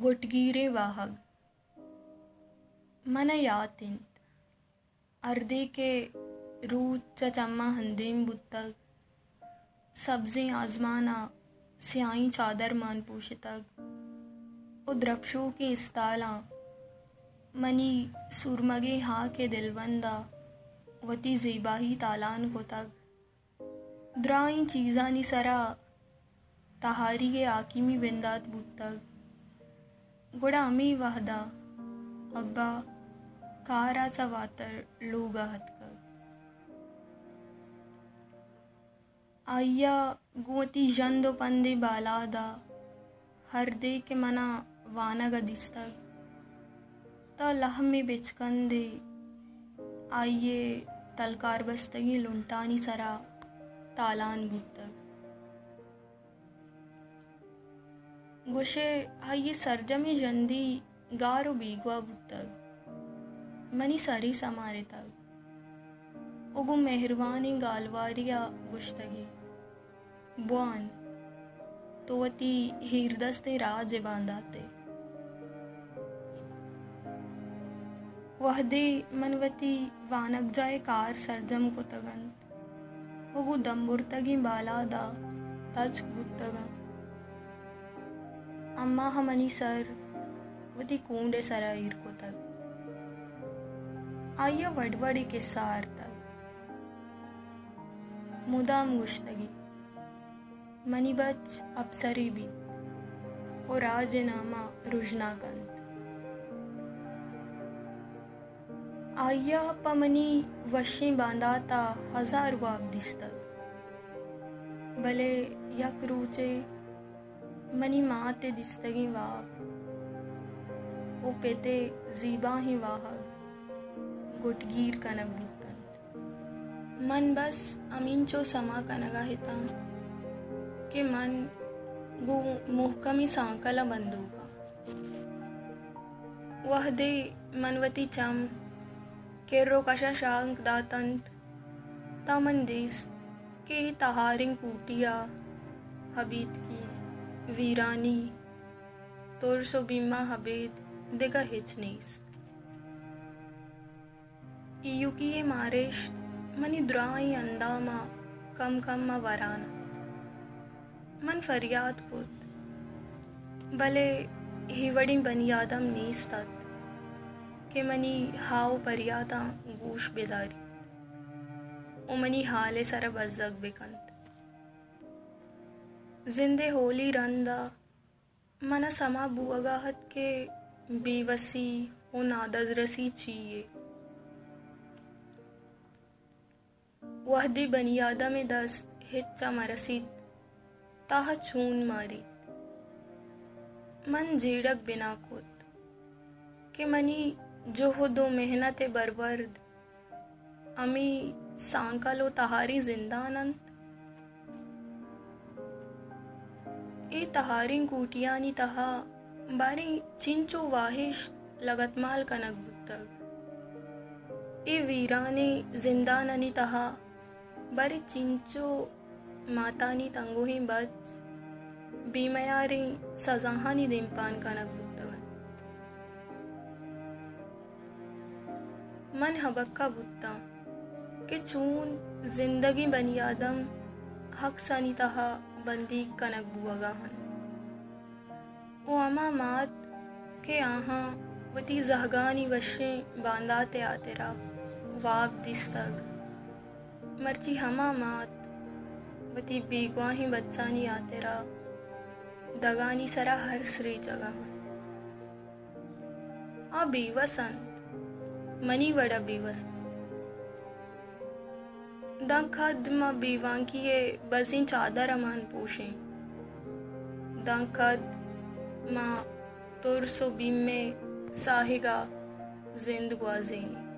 گٹگیریں واہگ۔ من ءَ یات اِنت، ہردے کہ روچ چہ چماں ہندیم بوتگ، سبزیں آزمان ءَ سیاہیں چادر مان پوشتگ ءُ درپشوکیں استالاں منی سورمگیں ہاک ءِ دلبند ءَ وتی زیبائی تالان کتگ۔ دراہیں چیزانی سرا تہاری ءِ حاکمی بندات بوتگ، گڑا ہمے وہد ءَ ابا کار ءَ چہ واتر لوگ ءَ اتکگ۔ آئی ءَ گوں وتی ژند ءُ پندیں بالاد ءَ ہردے کہ من ءَ وانگ ءَ دیستگ، تاں لہمے بچکندے آئی ءِ تلکار بستگیں لنٹانی سرا تالان بوتگ۔ گوشے آئی ءِ سرجمیں ژندی گار ءُ بیگواہ بوتگ، منی سرے سمارتگ ءُ گوں مہروانیں گالوارے ءَ گوشتگی، بوان، تو وتی ہیردستیں راج ءِ باندات ئے۔ وہدے من وتی وانگجاہ ءِ کار سرجم کتگ اَنت ءُ گوں دمبرتگیں بالاد ءَ تچک بوتگ آں، اماں ءَ منی سر وتی کونڈ ءِ سرا ایر کتگ۔ آئی ءَ وڑ وڑیں کسہ آرتگ۔ مدام گوشتگی، منی بچ اپسرے بیت ءُ راج ءِ نام ءَ رژنا کنت۔ آئی ءَ پہ منی وشیں باندات ءَ ہزار واب دیستگ، بلے یک روچے منی مات ءِ دیستگیں واب ءُ پت ءِ زیباہیں واہگ گٹگیر کنگ بوت اَنت۔ من بس ہمینچو سما کنگ ءَ اتاں کہ من گوں مہکمیں سانکل ءَ بندوک آں۔ وہدے من وتی چم کر ءُ کش ءَ شانک دات اَنت، تاں من دیست کہ اے تہاریں کوٹی ءَ ابیتکی، ویرانی، ترس ءُ بیم ءَ ابید دگہ ہچ نیست۔ ایوکی ءِ مارشت منی دراہیں اندام ءَ کم کم ءَ وران اَت۔ من فریاد کت، بلے اے وڑیں بنی آدم نیست اَت کہ منی ہاہ ءُ پریاتاں گوش بداریت ءُ منی ہال ءِ سر ءَ بزگ بکنت۔ زند ءِ ہولی رند ءَ من ءَ سما بوگ ءَ اَت کہ بے وسی ءُ نادزرسی چی یے۔ وہدے بنی آدم ءِ دست ہچ ءَ مہ رسیت، تہ ءَ چون ماریت؟ من جیڑگ بنا کت کہ منی جہد ءُ محنت ءِ برورد ہمے سانکل ءُ تہاریں زندان اَنت۔ اے تہاریں کوٹیانی تہا باریں چنچو واہشت لگتمال کنگ بوتگ۔ اے ویرانیں زندانانی تہا باریں چنچو ماتانی تنگوہیں بچ بے میاریں سزاہانی دیمپان کنگ بوتگ اَنت۔ من ہبکہ بوتاں کہ چون زندگیں بنی آدم ہکسانی تہا بندیگ کنگ بوہگا اَنت۔ ءُ ہما مات کہ آہاں وتی زہگانی وشیں باندات ءِ ہاترا واب دیستگ، مرچی ہما مات وتی بیگواہیں بچانی ہاترا دگانی سرا ہرس ریچگا اَنت۔ آ بے وس اَنت، منی وڑا بے وس اَنت۔ داں کد ما بیوانکی ءِ بزیں چادر ءَ مان پوشیں؟ داں کد ما ترس ءُ بیم ءِ ساہگ ءَ زند گوازینیں؟